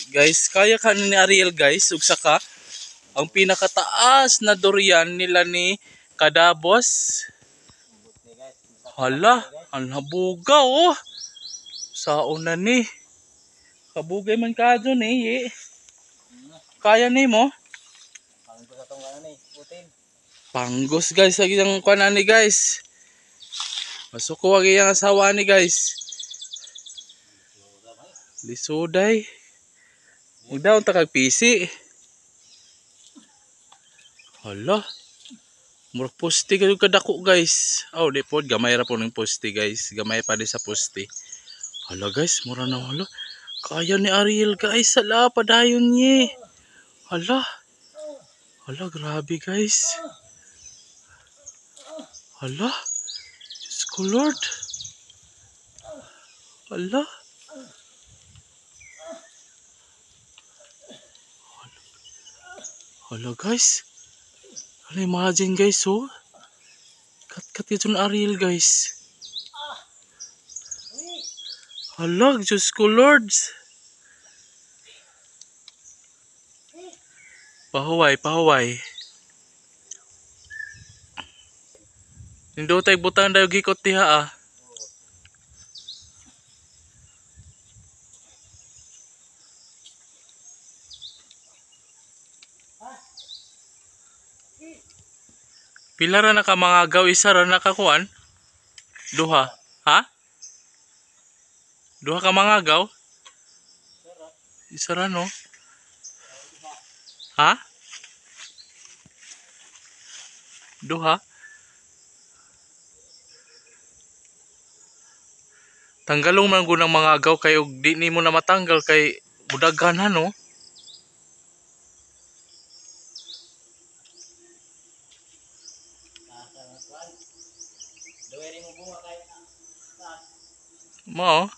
Guys, kaya ka ni Ariel, guys, ug saka ang pinakataas na durian nila ni Kadabos. Hala, ang habuga oh. Saon na ni. Kabugay man ka dun eh. Kaya ni mo? Panggos atong ano ni, putin. Panggos, guys, lagi ang kuan ani, guys. Masuko ang iyang asawa ni, guys. Lisuday. Magdaon ta kag PC. Hala. Murag poste kayo kadako, guys. Oh, di pod gamay ra po ning poste, guys. Gamay pa di sa poste. Hala guys, mura na hala. Kaya ni Ariel, guys, hala padayon niya. Hala. Hala, grabe, guys. Hala. Diyos ko Lord. Hala. Hala guys. Hala, imagine guys oh. Kat-kat ito na Ariel, guys. Hala, Diyos ko Lord. Pahuway, pahuway. Nindotay butang dayo gikot diha ah. Pila ra na ka mga gaw, isa ra na ka kuan? Duha. Ha? Duha ka mga gaw? Isa ra no? Ha? Duha? Tanggalong man gud ang mga agaw kay og di nimo na matanggal kay mudaghan ha no? Mao.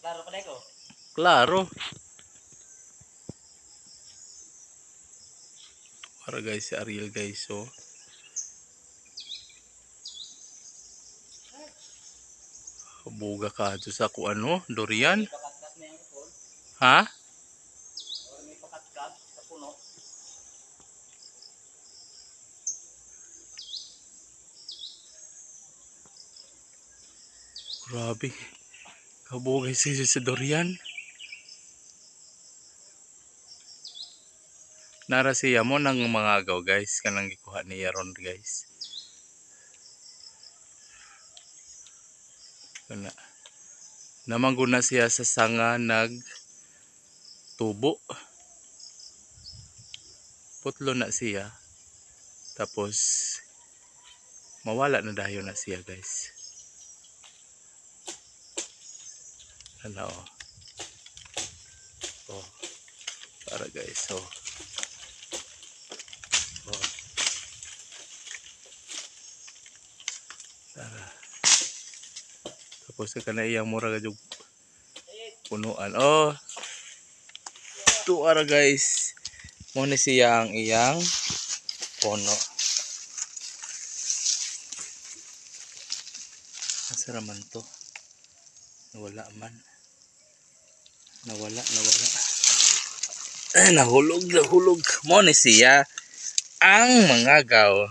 Klaro pa ko. Klaro. Para guys si Ariel guys so. Buga ka dito sa ku ano, durian. May pakatkat na yung ikon. Ha? Or may pakatkat sa puno. Grabe. Kabugay siya sa durian. Nara siya mo nang mga agaw guys, kanang gikuha niya ron guys. Kana. Namanggo na siya sa sanga nag tubo. Putlo na siya. Tapos mawala na dayon na siya guys. Ano oh. Oh. Para guys, oh. Oh. Tara. Tapos sa kana iyang mura ga punuan. Oh. Tuara guys. Mo ni siya ang iyang puno. Asa ra man to? Nawala man. Nawala, nawala. Eh, nahulog, nahulog. Mo ni siya ang mga gaw.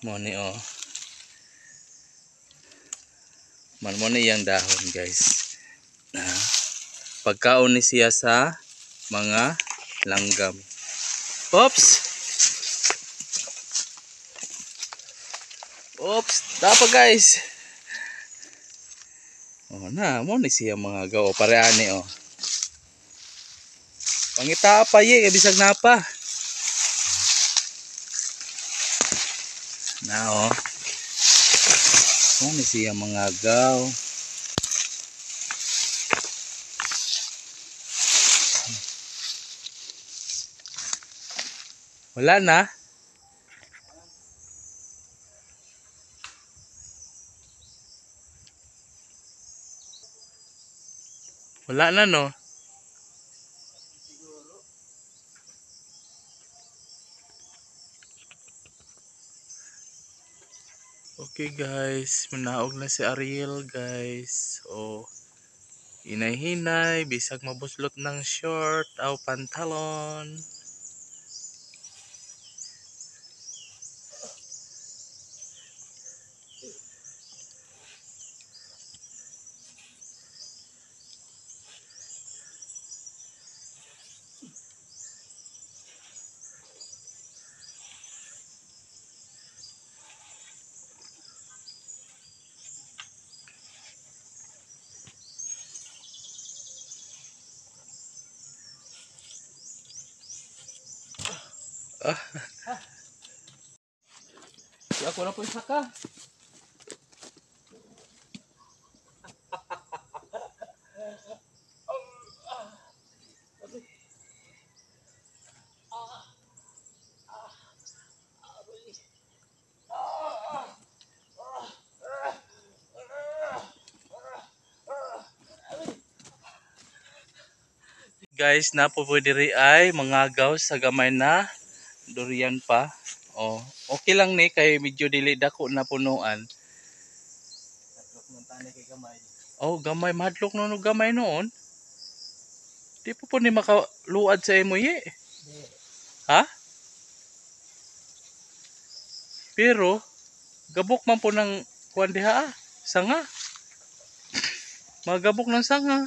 Mo ni oh. Man mo ni iyang dahon guys. Ah, pagkaon ni siya sa mga langgam. Oops! Oops! Tapa guys! Oh na, mo ni siya mga gaw. Pareani oh. Pangita pa ye, bisag na pa. Na oh. Mo ni siya mga gaw. Wala na. Wala na no. Okay guys, manaog na si Ariel guys. Oh, hinay-hinay, bisag mabuslot ng short o pantalon. Ah. Ako na po isa ka. Guys, na po diri ay mangagaw sa gamay na durian pa. Oh, okay lang ni kay medyo dili dako na punuan. Hadlok ng tanay kay gamay. Oh, gamay mahadlok no, no gamay noon. Di po po ni makaluad sa imo ye. Di. Ha? Pero gabok man po ng kuan diha ah, sanga. Magabok ng sanga.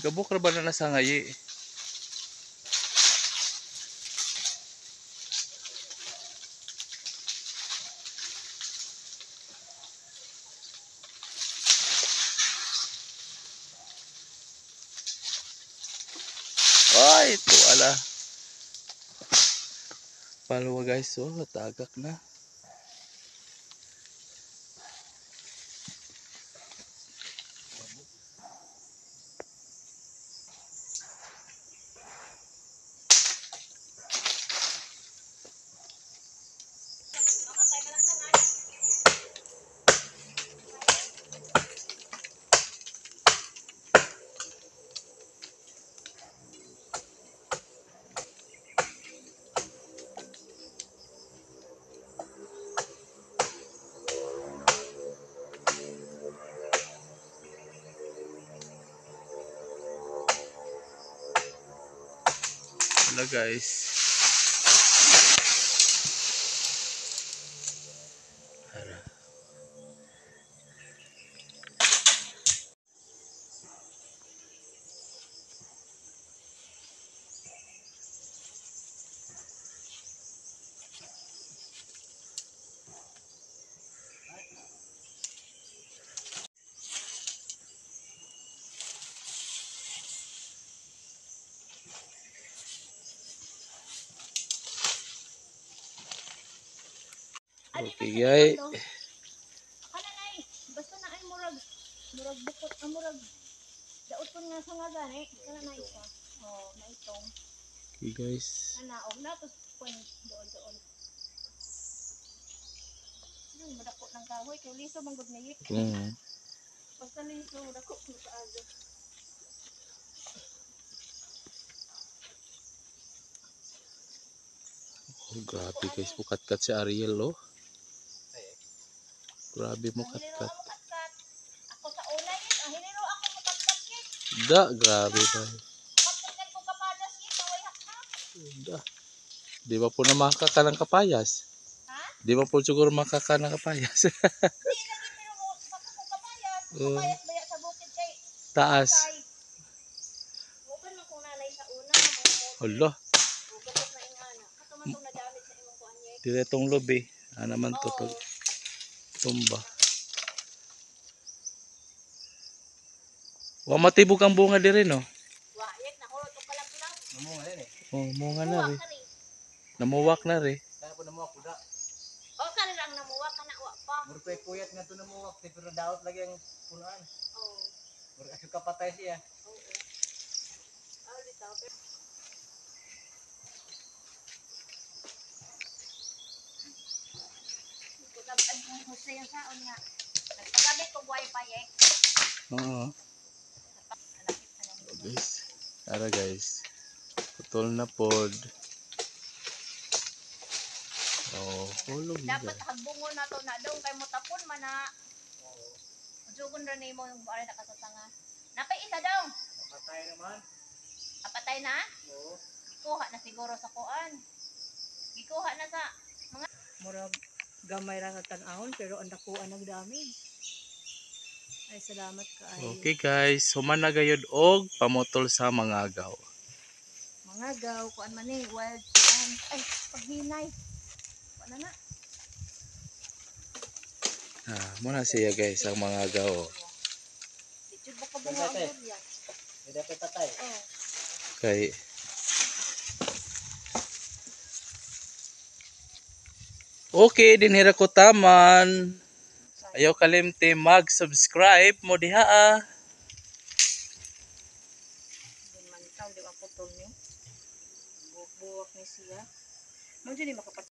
Gabok ra ba na sanga ye? Ay, ito ala. Palwa guys, oh, tagak na. Wala guys. Ara. Okay guys. Kana na eh. Basta na ay murag murag bukot ang murag daot pun nga sa nga gani. Kana na isa. Oh, na itong Okay guys. ana og na to pun dool dool. Ano madako ng kahoy kay liso man gud ni. Basta liso dako ko kaayo. Oh, grabe guys, bukatkat si Ariel oh. Grabe mo Ang hinero katkat. ako katkat. Ako sa una yun. Ang hinero ako mo katkat yun. Da, grabe ba. Katkat ko kapadas yun. Kaway hakak. Da. Di ba po na makaka ng kapayas? Ha? Di ba po siguro makaka ng kapayas? Hindi lagi pero mo baka ko kapayas. Oo. Kapayas baya sa bukid kay Taas. kay. Open man kung nanay sa una. Mo Hala, mo na ingana. Kato man tong nagamit sa imong kuan yek. diretong lobe. Ano naman to Oo. pag tumba. Wa matibog ang bunga diri no. Wa yek nahulot og kalap-lap. Namunga din eh. Oh, munga na Muwa ri. ka rin. Namuwak na ri. Sana po namuwak kuda. O kana lang namuwa kana wa pa. Murag ko'y kuyat nga to namuwak. Pero daot lagi ang punuan. Oo. Murag aso kapatay siya. Oo. Ah, bitaw. Jose yung saon nga. Nagpagabi ko wifi eh. Oo. Guys. Tara, guys. Putol na pod. Oh, hulog na, Dapat guys. hagbungon na to na dong kay motapon man na. Ujugon ra nimo yung ari na kasasanga. Napay isa dong. Patay naman. Apatay na? Oo. Gikuha na siguro sa kuan. Gikuha na sa Murag gamay ra sa tan-awon pero ang dakuan nag-damage. Ay, salamat kaayo. Okay guys, human na gayud og pamotol sa mga agaw. Mga gaw, kuan man ni wild kuan. Ay, paghinay. Wala na. Ah, muna siya guys ang mga agaw. Oh. Di jud ba kabunga ang Ganda, te. durian? May dapat patay. Oh. Kay okay, dinhira ko taman. Ayaw kalimti mag-subscribe mo diha ah. Din man taw di ba putol ni. Buwak-buwak ni siya. Mo jud ni makapat